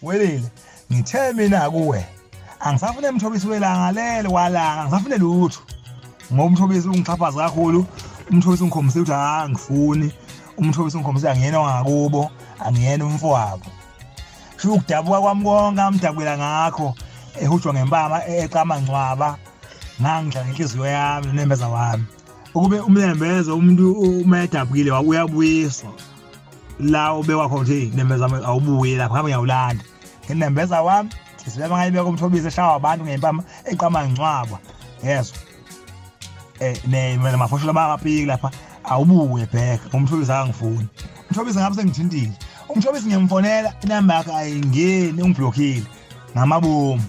Welile, ngithe mina kuwe angisafune mthobisi welanga lelo kwalanga, angisafune lutho ngoba umthobisi ungixhaphaza kakhulu. Umthobisi ungikhombise ukuthi angifuni. Umthobisi ungikhombise angiyena wangakubo, angiyena umfowabo. Sho ukudabuka kwami konke amdabukela ngakho ehujwa ngempama eqama ngcwaba, ngangidla ngenhliziyo yami nonembeza wami. Ukube umnembeza umuntu uma edabukile uyabuyiswa la ubekwa khona ukuthi nembeza wami awubuye lapha, ngabe ngiyawulanda nginembeza wami. Inhliziyo yami ngayibeka umthobisi eshawa abantu ngempama eqama ngcwaba, yezwa ne mina mafosholo bangapiki lapha, awubuye bheka umthobisi akangifuni. Umthobisi ngabe sengithintile, umthobisi ngiyamfonela, inamba yakhe ayingeni, ungiblockile ngamabomu.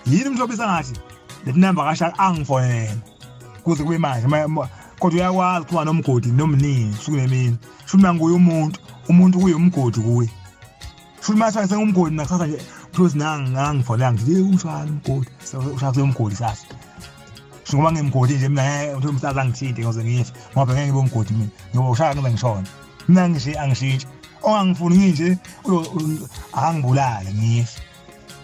Yini umthobisi angathi leti namba kashaka angifonele kuze kube manje, kodwa uyakwazi ukuxhumana nomgodi nomningi usuku nemini. Shuthi mina nguye umuntu, umuntu kuye umgodi kuye. Shuthi mase sengumgodi nakusasa nje umthobisi nangifonela ngithi umshana umgodi ushaka umgodi sasa. Sho ngoba ngimgodi nje mina ngeke umthobisi azangithinte ngoze ngife, ngoba ngeke ngibe umgodi mina, ngoba ushaka ngize ngishone. Mina ngisho angishintshi, ongangifuni nginje akangibulale ngife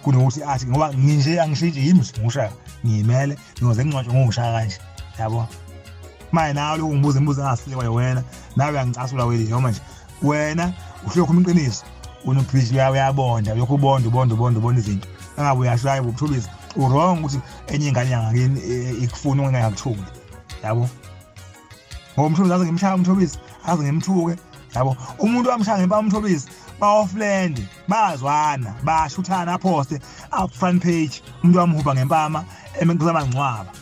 kunokuthi athi ngoba nginje angishintshi. Yimi ngushaka, ngiyimele, ngiyoze ngingcwatshwe ngushaka kanje, yabo. Manje nawe lokhu ngibuza imibuzo engasikwa, wena nawe uyangicasula wena, noma nje wena uhlokhu iqiniso unobhizi, uyabonda lokhu, ubonda ubonda ubonda ubonda izinto engabe uyasho. Hayi, ubuthobisa u-wrong ukuthi enye ingane yangakini ikufuna ungakuthuli, yabo, ngoba umthobisi aze ngimshaya, umthobisi aze ngimthuke, yabo. Umuntu wamshaya ngempama umthobisi, bawo-friend bayazwana, bashuthana, aphoste up front page umuntu wamhuba ngempama emangcwaba.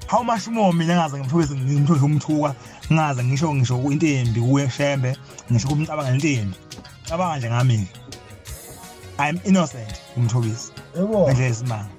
How much more mina ngaze ngimthobise, ngimthobise umthuka, ngaze ngisho into embi kuye shembe, ngisho kumcabanga into embi. Cabanga nje ngami, I'm innocent umthobisi Yebo. ngendlela esimanga.